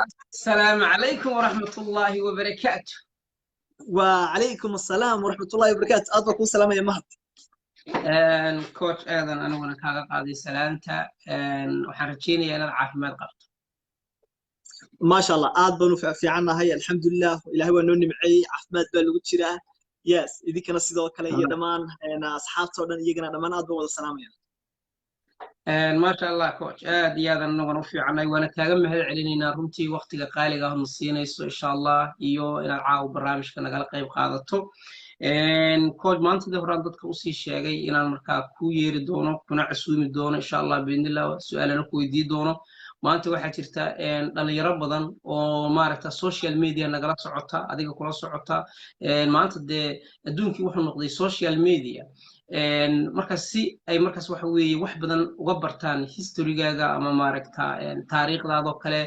Asalaamu calaykum waraxmatullaahi wabarakaatu. Wacalaykum assalaam waraxmatullahi wabarakaatu. Aad baa kuu salaamaya, Mahad. Coach aadan, aniguna kaaga qaaday salaanta. Waxaan rajeynayaa inaad caafimaad qabto. Maasha Allah, aad baanu fiicannahay, alxamdulilah. Ilahay waa noo nimceeyey, caafimaad baa lagu jiraa. Yes, idinkana sidoo kale iyo dhammaan asxaabta oo dhan, iyagana dhammaan aad baan wada salaamaya. Maasha Allah, coach, aad iyo aad anaguna u fiicannahay, waana kaaga mahad celinaynaa runtii waktiga qaaliga ahna siinayso, insha Allah, iyo inaad caawa barnaamijka nagala qayb qaadato. Coach, maantadii horaan dadka usii sheegay inaan markaa ku yeeri doono, kuna casuumi doono, insha Allah biidnillah, su-aalana ku weydii doono. Maanta waxaa jirta dhalinyaro badan oo maaragta social media nagala socota, adiga kula socota. Maanta dee adduunkii wuxuu noqday social media. Markaas si ay markaas waxa weeye wax badan uga bartaan historygaaga ama maaragta taariikhdaadoo kale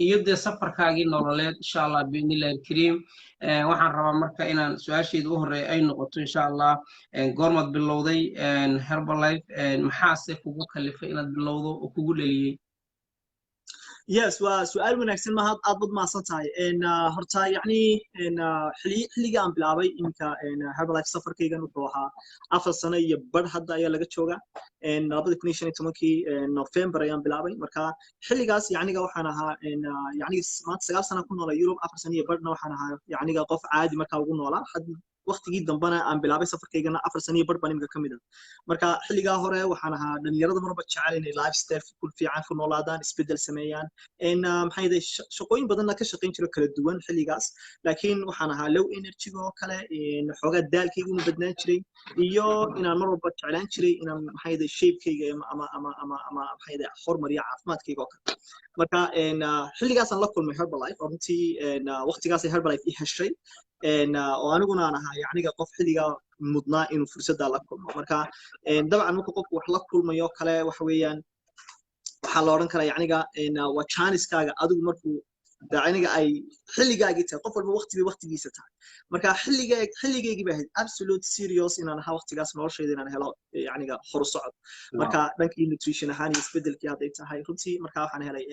iyo dee safarkaagii nololeed, insha Allah biidnillahi alkariim. Waxaan rabaa marka inaan su-aasheeda u horreeya ay noqoto, insha Allah, goormaad bilowday Herbalife? Maxaase kugu kalifay inaad bilowdo oo kugu dhaliyey? Yes, waa su-aal wanaagsan, Mahad, aad baad mahadsan tahay. Horta yacni xilligii aan bilaabay iminka Herbalife safarkaygan wuxuu ahaa 4 sano iyo badh hadda ayaa laga joogaa. 2015-kii November ayaan bilaabay. Marka xilligaas yacniga waxaan ahaa yacni maanta 9 sana ku noolaa Europe, 4 sano iyo badhna waxaan ahaa yacniga qof caadi markaa ugu noolaa. Waqtigii dambena aan bilaabay safarkaygana 4 sano iyo badh baan imika ka mid ah. Marka xilligaa hore waxaan ahaa dhalinyarada marba jecel inay lifestyle ku fiican ku noolaadaan, isbeddel sameeyaan, maxaa yeelay shaqooyin badanna ka shaqayn jiro kala duwan xilligaas. Laakiin waxaan ahaa low energy oo kale, xoogaa daalkayga inu badnaan jiray, iyo inaan mar walba jeclaan jiray inaan maxaa yeelay shapekayga ama maxaa yeelay horumariyo caafimaadkayga oo kale. Marka xilligaasaan la kulmay Herbalife oo runtii waqtigaasay Herbalife i heshay, oo aniguna aan ahaa yacniga qof xilligaa mudnaa inuu fursaddaa la kulmo. Marka dabcan marka qofku wax la kulmayo kale, waxa weeyaan waxaa la odhan karaa yacniga waa janiskaaga adigu markuu yacniga ay xilligaagii tahay. Qof walba waqti bay waqtigiisa tahay. Marka xilligaygii bay ahayd, absolute serious inaan ahaa waqtigaas noloshayda inaan helo yacniga horu socod. Marka dhankii nutrition ahaan iyo isbedelkii hadday tahay, runtii marka waxaan helay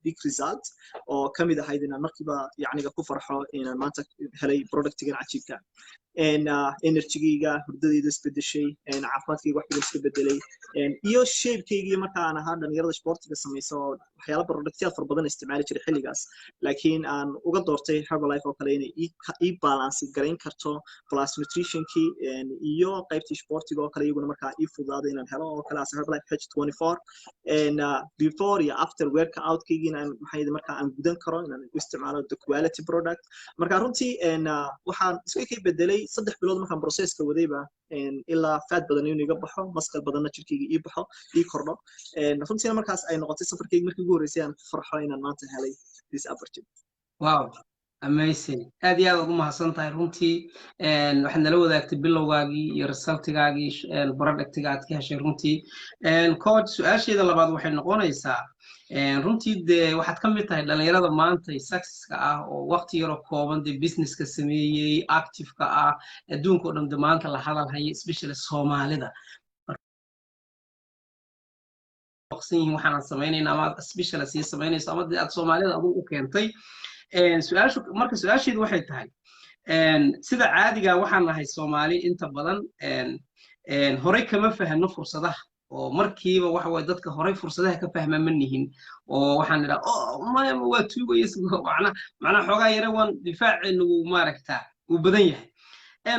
big result oo ka mid ahayd inaan markiiba yacniga ku farxo inaan maanta helay productigan cajiibka. Energygayga, hurdadayda isbedeshay, caafimaadkayga wax badan iska bedelay, iyo shapekeygii. Marka aan ahaa dhalinyarada sportiga samaysa oo waxyaala productyaad fara badan isticmaali jiray xilligaas, laakiin aan uga doortay Herbalife oo kale inay ii balance garayn karto, plus nutritionkii iyo qaybtii sportiga oo kale iyaguna markaa ii fududaaday inaan helo oo kale as Herbalife H24, before iyo after workoutkaygii inaan maxay markaa aan gudan karo inaan u isticmaalo the quality product. Marka runtii waxaan iska kay bedelay 3 bilood markaan processka wadayba, ilaa fat badan inuu iga baxo, muscle badanna jirkayga ii baxo, ii kordho. Runtiina markaas ay noqotay safarkayga markii ugu horreysay aan ku farxo inaan maanta helay this opportunity. Wow, amazing! Aad iyo aad ugu mahadsan tahay. Runtii waxaad nala wadaagtay bilowgaagii iyo resultigaagii productiga aad ka heshay. Runtii, coach, su-aasheeda labaad waxay noqonaysaa, runtii dee waxaad ka mid tahay dhalinyarada maanta successka ah oo waqti yaroo kooban dee businesska sameeyey, activeka ah, adduunka oo dhan de maanta la hadal haya, especially Soomaalida yihiin waxaanan samaynayna ama aad special sii samaynayso ama dee aad Soomaalida adigu u keentay su-aashu. Marka su-aasheedu waxay tahay, sida caadiga waxaan nahay Soomaali inta badan horey kama fahno fursadaha, oo markiiba waxa waye dadka horey fursadaha ka fahma ma nihin, oo waxaan nidhaa, "Oh, maya, waa tuugaya." Macnaa xoogaa yare waan difaaceenu wuu maaragtaa wuu badan yahay.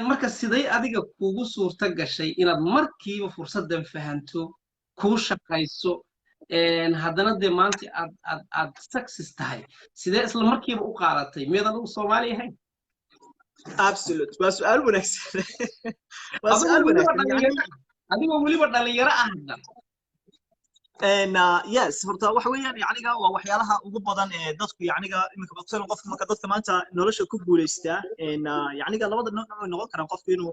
Marka siday adiga kugu suurta gashay inaad markiiba fursaddan fahanto, kuu shaqayso, haddana dee maanta aad success tahay? Sidee isla markiiba u qaadatay? Miyaad adigu Soomaali ahayn? Absolute, waa su-aal wanaagsan, waa su-aal wanaagsan. Adigoo weliba dhalinyaro ah hadda. Yes, horta waxa weeyaan yacniga waa waxyaalaha ugu badan ee dadku yacniga iminka qofka marka dadka maanta nolosha ku guulaystaa yacniga labada nooc way noqon karaan. Qofku inuu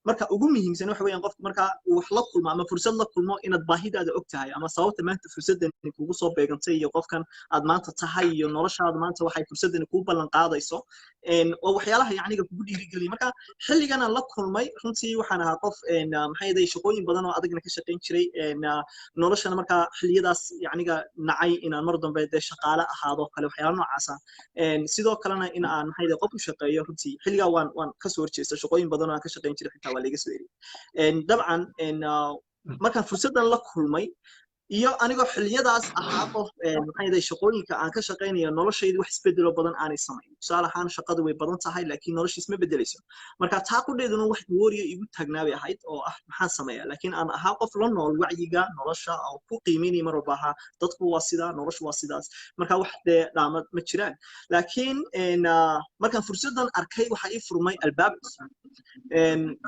Marka ugu muhiimsan waxa weeyaan, qofku marka uu wax la kulmo ama fursad la kulmo, inaad baahidaada og tahay ama sababta maanta fursadani kugu soo beegantay iyo qofkan aad maanta tahay iyo noloshaada maanta waxay fursadani kuu ballan qaadayso, waa waxyaalaha yacniga kugu dhiirigeliya. Marka xilligan aan la kulmay, runtii waxaan ahaa qof, maxay yahay, shaqooyin badan oo adagna ka shaqayn jiray noloshana. Markaa xilliyadaas yacniga nacay inaan mar dambe dee shaqaale ahaado kale, waxyaala noocaasa. Sidoo kalena in aan, maxay yahay, qof u shaqeeyo, runtii xilligaa waan kasoo horjeesta. Shaqooyin badan oo aan ka shaqayn jiray xitaa waa laiga soo eriyay dabcan. Markaan fursaddan la kulmay iyo anigoo xilliyadaas ahaa qof, maxay yahay, shaqooyinka aan ka shaqaynayo noloshayda wax isbedelo badan aanay samayn. Tusaale ahaan, shaqadu way badan tahay, laakiin noloshiis ma bedelayso. Marka taa qudheeduna wax worry igu taagnaa bay ahayd oo ah maxaan sameeyaa. Laakiin aan ahaa qof la nool wacyiga nolosha oo ku qiimeynaya mar walba ahaa dadku waa sidaa, noloshu waa sidaas, marka wax dee dhaamad ma jiraan. Laakiin markaan fursaddan arkay, waxaa ii furmay albaab cusub.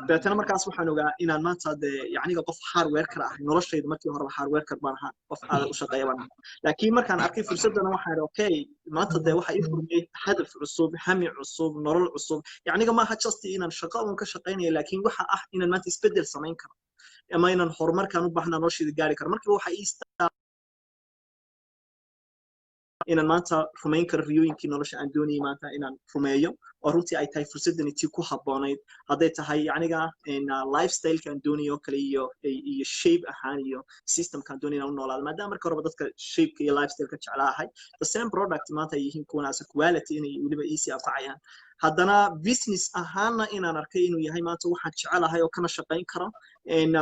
Dabeetana markaas waxaan ogaa inaan maanta dee yacniga qof hard worker ahay. Noloshayda markii horeba hard worker baan ahaa, qof aad u shaqeeya baan ahaa. Laakiin markaan arkay fursaddana, waxaan idhi, "Okay, maanta dee waxaa ii furmay hadaf cusub, hami cusub, nolol cusub." Yacniga maaha just inaan shaqo un ka shaqaynayo, laakiin waxa ah inaan maanta isbeddel samayn karo ama inaan horumarkaan u baahnaa noloshayda gaari karo. Markiiba waxaa ii inaan maanta rumayn karo riyooyinkii nolosha aan doonayay maanta inaan rumeeyo, oo runtii ay tahay fursaddani tii ku habboonayd, hadday tahay yacniga lifestyleka aan doonayo oo kale iyo shape ahaan iyo systemka aan doonaya inaan u noolaado, maadaama marka horeba dadka shapeka iyo lifestyleka jeclaa ahay, the same product maanta ay yihiin kuwan as a quality inay weliba easy anfacayaan. Haddana business ahaanna inaan arkay inuu yahay maanta waxaan jecelahay oo kana shaqayn karo,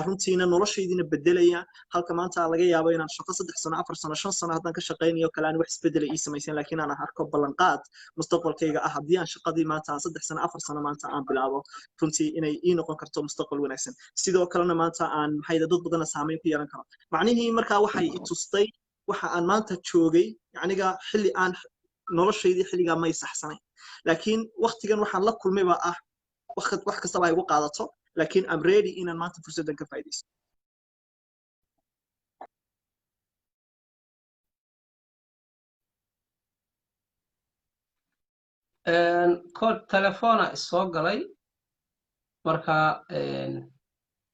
runtiina noloshaydiina bedelaya, halka maanta laga yaabo inaan shaqo 3 sano, 4 sano, 5 sano haddaan ka shaqaynayo kale aan wax isbedela ii samaysan, laakiin aan arko ballanqaad mustaqbalkayga ah haddii aan shaqadii maanta aan 3 sano, 4 sano maanta aan bilaabo, runtii inay ii noqon karto mustaqbal wanaagsan. Sidoo kalena maanta aan, maxay, dad badana saameyn ku yeelan karo. Macnihii markaa waxay i tustay waxa aan maanta joogay, yacniga xilli aan noloshaydii xilligaa may saxsanayn, laakiin waktigan waxaan la kulmay baa ah wax kastaba ay igu qaadato, laakiin I'm ready inaan maanta fursaddan ka faa'iidaysto. Coach, telefoona isoo galay, marka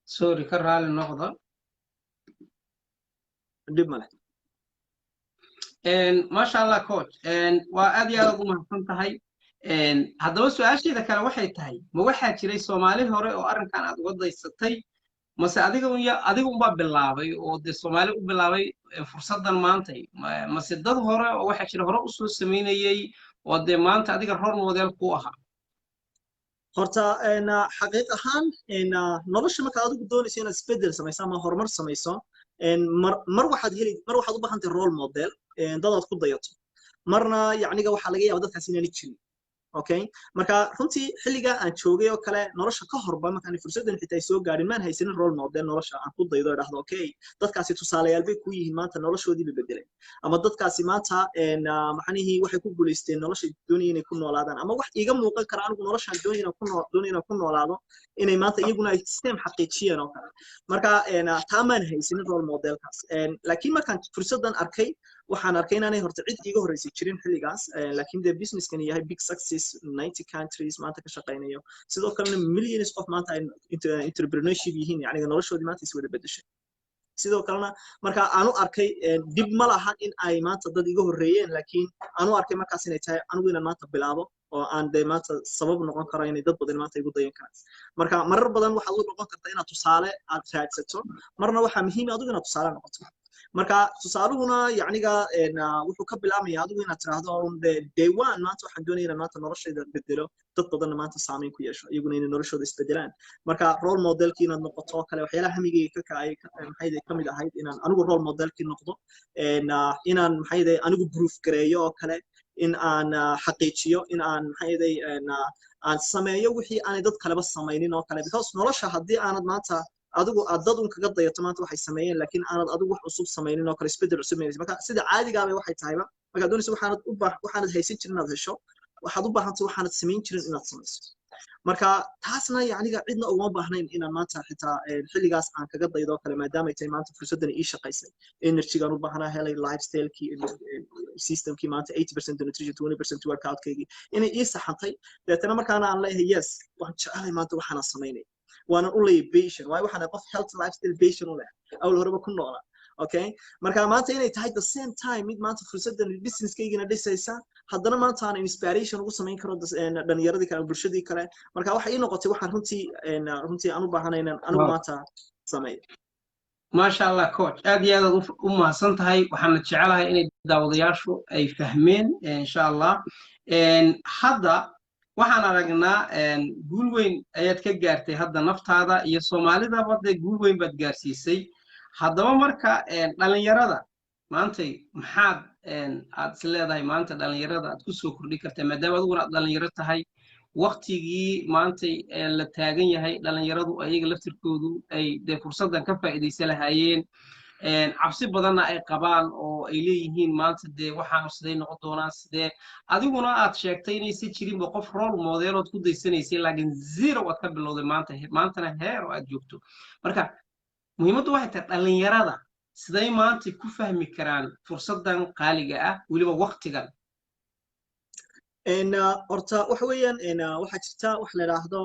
sorry, ka raali noqda. Dhib male. Maasha Allah, coach, waa aad iyo aad ugu mahadsan tahay. Haddaba su-aasheeda kale waxay tahay, ma waxaa jiray Soomaali hore oo arrinkan aad uga daysatay, mase adiga unbaa bilaabay oo dee Soomaali u bilaabay fursaddan maantay, mase dad hore oo waxaa jira hore usoo samaynayey oo dee maanta adiga role model ku ahaa? Horta xaqiiq ahaan, nolosha marka adigu doonayso inaad isbedel samayso ama horumar samayso, mar waxaad heli, mar waxaad u baahantahay role model, dad aad ku dayato. Marna yacniga waxaa laga yaaba dadkaas inaanay jirin. Okay, marka runtii xilliga aan joogay oo kale nolosha ka horba, markaan fursaddan xitaa ay soo gaadhin, maan haysanin role model nolosha aan ku daydo, dhahdo, "Okay, dadkaasi tusaalayaal bay ku yihiin, maanta noloshoodii bay bedeleen," ama dadkaasi maanta macnihii waxay ku guulaysteen nolosha doonaya inay ku noolaadaan, ama wax iiga muuqan kara anigu noloshaan doonaya inaan ku noolaado inay maanta iyaguna ay same xaqiijiyeen oo kale. Marka taa maan haysanin role modelkaas. Laakiin markaan fursaddan arkay, waxaan arkay inaanay horta cid iiga horreysay jirin xilligaas, laakiin dee businesskani yahay big success, 90 countries maanta ka shaqaynayo, sidoo kalena millions qof maanta ay entrepreneurship yihiin, yacniga noloshoodii maanta is wada bedeshay. Sidoo kalena marka aanu arkay dib ma laha in ay maanta dad iga horreeyeen, laakiin aanu arkay markaas inay tahay anigu inaan maanta bilaabo oo aan dee maanta sabab noqon karo inay dad badan maanta igu dayan karaan. Marka marar badan waxaad u noqon kartaa inaad tusaale aad raadsato, marna waxaa muhiim adigu inaad tusaale noqoto. Marka tusaaluhuna yacniga wuxuu ka bilaabmaya adigu inaad tiraahdo, "Day one maanta waxaan doonaya inaan maanta noloshayda bedelo, dad badanna maanta saameyn ku yeesho, iyaguna inay noloshooda isbedelaan." Marka role modelkii inaad noqoto oo kale, waxyaalaha hamigayga ka kacay, maxay ka mid ahayd inaan anigu role modelkii noqdo, inaan, maxay, anigu proof gareeyo oo kale, in aan xaqiijiyo in aan, maxay, aan sameeyo wixii aanay dad kaleba samaynin oo kale. Because nolosha haddii aanad maanta adigu aad dad un kaga dayato maanta waxay sameeyeen, laakiin aanad adigu wax cusub samaynin oo kale, isbedel cusub maynaysa. Marka sida caadigaabay waxay tahayba, markaad doonaysa waxaanad u baah waxaanad haysan jirin inaad hesho, waxaad u baahantay waxaanad samayn jirin inaad samayso. Marka taasna yacniga cidna uguma baahnayn inaan maanta xitaa xilligaas aan kaga daydo oo kale, maadaamay tahay maanta fursaddan ii shaqaysay, energygaan u baahnaa helay, lifestylekii, systemkii maanta 80% nutrition, 20% workoutkaygii inay ii saxantay. Deetana markaana aan leeyahay, "Yes, waan jecelahay maanta waxaanaan samaynay." Waanan u leeyahay passion, waayo waxaan ahay qof health lifestyle passion u leh, awal horeba ku noolaa. Okay, marka maanta inay tahay the same time mid maanta fursaddan businesskaygina dhisaysa, haddana maanta aan inspiration ugu samayn karo dhalinyaradii kale, bulshadii kale. Marka waxay ii noqotay waxaan runtii aan u baahanay inaan anigu maanta sameeyo. Maasha Allah, coach, aad iyo aad aad u mahadsan tahay. Waxaana jecelahay inay daawadayaashu ay fahmeen, insha Allah. Hadda waxaan aragnaa guul weyn ayaad ka gaartay hadda naftaada iyo Soomaalidaba, dee guul weyn baad gaarsiisay. Haddaba marka dhalinyarada maantay maxaad aad is leedahay maanta dhalinyarada aad kusoo kordhin kartaa, maadaama adiguna aad dhalinyaro tahay, waktigii maantay la taagan yahay dhalinyaradu ayaga laftirkoodu ay dee fursaddan ka faa'iidaysan lahaayeen, cabsi badanna ay qabaan oo ay leeyihiin maanta dee waxaanu sidee noqon doonaa, sidee adiguna aad sheegtay inaysan jirinba qof role model ood ku daysanaysay, laakiin zero aad ka bilowday maanta, maantana heer oo aad joogto? Marka muhiimaddu waxay tahay, dhalinyarada siday maanta ku fahmi karaan fursaddan qaaliga ah, weliba waktigan? Horta waxa weeyaan, waxaa jirta wax la idhaahdo,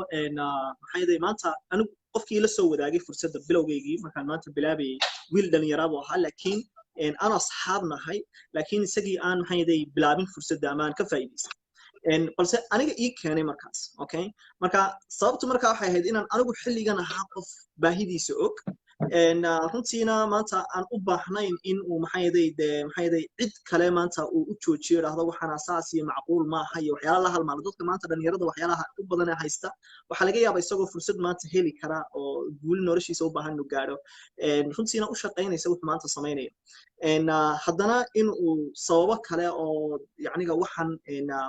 maxaa yeelay maanta anigu qofkii la soo wadaagay fursadda bilowgaygii markaan maanta bilaabayay wiil dhalinyaraa buu ahaa, laakiin aan asxaab nahay, laakiin isagii aan, maxaa yeelay, bilaabin fursadda ama aan ka faa'iidaysan, balse aniga ii keenay markaas. Okay, marka sababtu marka waxay ahayd inaan anigu xilligan ahaa qof baahidiisa og, runtiina maanta aan u baahnayn in uu, maxaa yeelay, dee, maxaa yeelay, cid kale maanta uu u joojiyo, idhaahdo waxaana saas iyo macquul maaha iyo waxyaala la halmaala. Dadka maanta dhalinyarada waxyaalaha u badan ee haysta waxaa laga yaabaa isagoo fursad maanta heli kara oo guuli noloshiisa u baahan inuu gaadho, runtiina u shaqaynaysa wuxuu maanta samaynayo, haddana in uu sababo kale oo yacniga waxaan,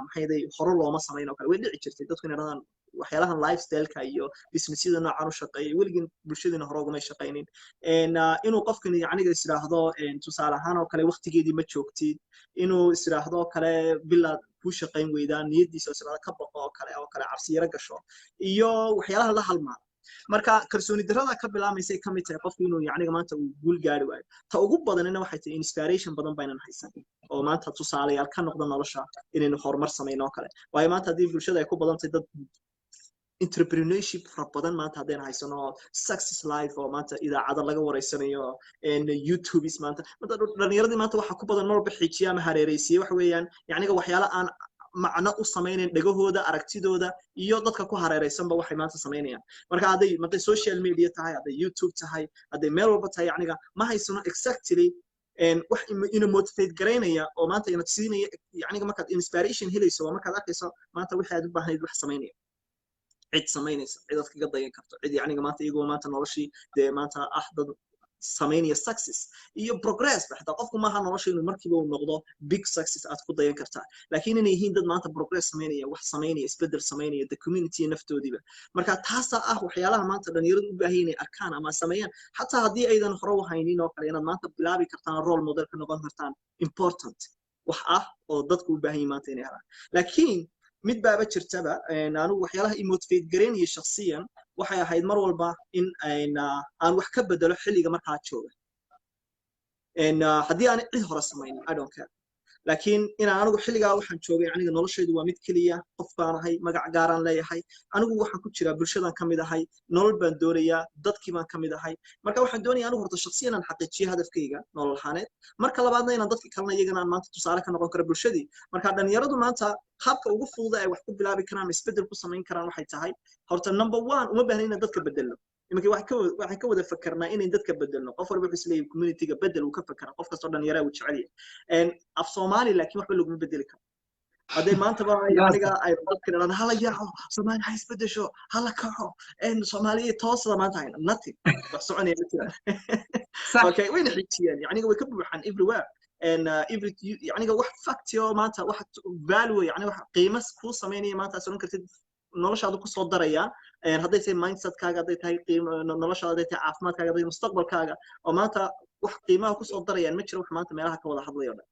maxaa yeelay, hore looma samayn oo kale way dhici jirtay dadku inay dhahdaan waxyaalahan lifestyleka iyo businessyada noocan u shaqeeya weligin bulshadiina hore ugumay shaqaynin, inuu qofkani yacniga is idhaahdo tusaale ahaan oo kale waqtigeedii ma joogtid, inuu is idhaahdo kale bilaad kuu shaqayn weydaa, niyaddiisa is idhaahdo ka baqo oo kale cabsi yaro gasho iyo waxyaalaha la halmaala. Marka kalsooni darrada ka bilaamaysay ka mid tahay qofku inuu yacniga maanta uu guul gaari waayo. Ta ugu badanina waxay tahay inspiration badan baynan haysan oo maanta tusaalayaal ka noqda nolosha inaynu horumar samayno oo kale. Waayo maanta haddii bulshada ay ku badan tahay dad entrepreneurship fara badan, maanta haddaynu haysano success life oo maanta idaacado laga wareysanayo, YouTubes, maanta dhalinyaradii maanta waxa ku badan marwalba xiijiya ama hareereysiye waxa weeyaan yacniga waxyaala aan macno u samaynayn dhegahooda, aragtidooda iyo dadka ku hareereysanba waxay maanta samaynayaan. Marka hadday social media tahay, hadday YouTube tahay, hadday meel walba tahay, yacniga ma haysano exactly wax ina motivate garaynaya oo maanta ina siinaya. Yacniga markaad inspiration helayso waa markaad arkayso maanta wixii aad u baahnayd wax samaynaya, cid samaynaysa, cid aad kaga dayan karto, cid yacniga maanta iyagoo maanta noloshii dee maanta ah dad samaynaya success iyo progress ba. Xitaa qofku maaha nolosha inuu markiiba uu noqdo big success aad ku dayan kartaa, laakiin inay yihiin dad maanta progress samaynaya, wax samaynaya, isbedel samaynaya the community iyo naftoodiiba. Marka taasaa ah waxyaalaha maanta dhalinyaradu u baahan inay arkaan ama sameeyaan, xataa haddii aydan hore u haynin oo kale, inaad maanta bilaabi kartaan, role model ka noqon kartaan, important wax ah oo dadku u baahan yihiin maanta inay helaan. Laakiin mid baaba jirtaba, anigu waxyaalaha i motivate garaynaya shakhsiyan waxay ahayd mar walba in aan wax ka bedelo xilliga markaa jooga. Haddii aan cid hore samaynin, I don't care, laakiin inaan anigu xilligaa waxaan joogay, aniga noloshaydu waa mid keliya, qof baan ahay, magac gaaraan leeyahay, anigu waxaan ku jiraa bulshadan ka mid ahay, nolol baan doonayaa, dadkii baan ka mid ahay. Marka waxaan doonaya anigu horta shakhsiyan aan xaqiijiyo hadafkayga nolol ahaaneed, marka labaadna inaan dadkii kalena iyagana aan maanta tusaale ka noqon karo bulshadii. Marka dhalinyaradu maanta habka ugu fududa ay wax ku bilaabi karaan, isbeddel ku samayn karaan, waxay tahay horta number one, uma baahna inaan dadka bedelno. Iminka waxaan ka wada fakarnaa inayn dadka bedelno. Qof walba wuxuu isleeyahay communityga bedel uu ka fakara, qof kastoo dhalinyara uu jecel yahay af Soomaali, laakiin waxba laguma bedeli karo. Hadday maantaba aniga ay dadka dhahdan hala yaaco, Soomaali ha isbedesho, hala kaco, Soomaaliya toosada, maanta hayna nothing, wax soconaya ma jiraan. Okay, wayna xijiyaan, yacniga way ka buuxaan everywhere and every yacniga wax fact oo maanta wax value, yacni wax qiimo kuu samaynaya maanta aad oran kartid noloshaadu kusoo daraya, hadday tahay mindsetkaaga, hadday tahay noloshaada, hadday tahay caafimaadkaaga, hadday mustaqbalkaaga, oo maanta wax qiimaha kusoo darayaan ma jiro. Wax maanta meelaha ka wada hadlayo dhan.